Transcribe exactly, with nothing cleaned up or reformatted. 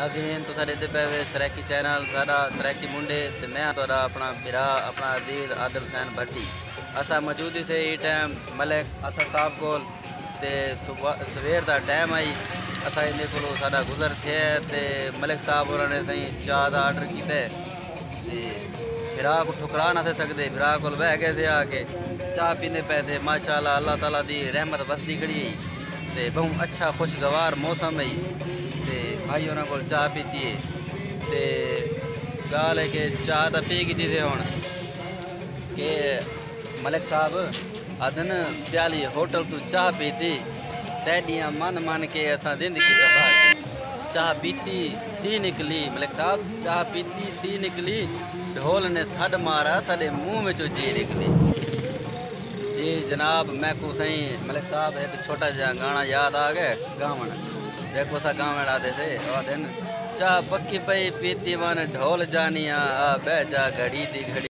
ناظرین، تساں ݙیہدے پئے وے سرائیکی چینل، ساݙا سرائیکی منڈے، تے میں ہاں تہاݙا اپݨا بھرا، اپݨا عزیز عادل حسین بھٹی۔ اساں موجود ہیسے ایں ٹائم ملک اسد صاحب کول، تے صبح، سویر دا ٹائم ہئی، اساں ایندے کولوں، ساݙا گزر تھئے، تے ملک صاحب ہوراں نے سئیں چاہ دا آرڈر کیتے، تے بھرا کوں ٹھکرا نہ تھے سڳدے، بھرا کول ٻہہ ڳئے تھے آ کے، چاہ پیندے پئے تھے۔ ماشاءاللہ، اللہ تعالیٰ دی رحمت وسدی کھڑی ہئی، تے ٻہوں اچھا خوشگوار موسم ہئی، تے بھائی ہوراں کول چاہ پیتی ہے۔ تے ڳالھ ہے کہ چاہ تاں پی گھدی سے ہݨ، کہ ملک صاحب آہدن، پیالی ہوٹل توں چاہ پیتی، تیݙیاں من من کے اساں زندگی تباہ کی۔ چاہ پیتی، سی نکلی، ملک صاحب، چاہ پیتی، سی نکلی، ڈھول نے سݙ مارا، ساݙے منہ وچوں جی نکلی۔ جی جناب، میکوں سئیں ملک صاحب ہک چھوٹا جیہا گانا یاد آ ڳئے ڳاوݨ، جیکوں اساں ڳاوݨ آہدے سے، او آہدن، چاہ پکی پئی پیتی ون ڈھول جانیاں، آ ٻہہ جا گھڑی دی گھڑی۔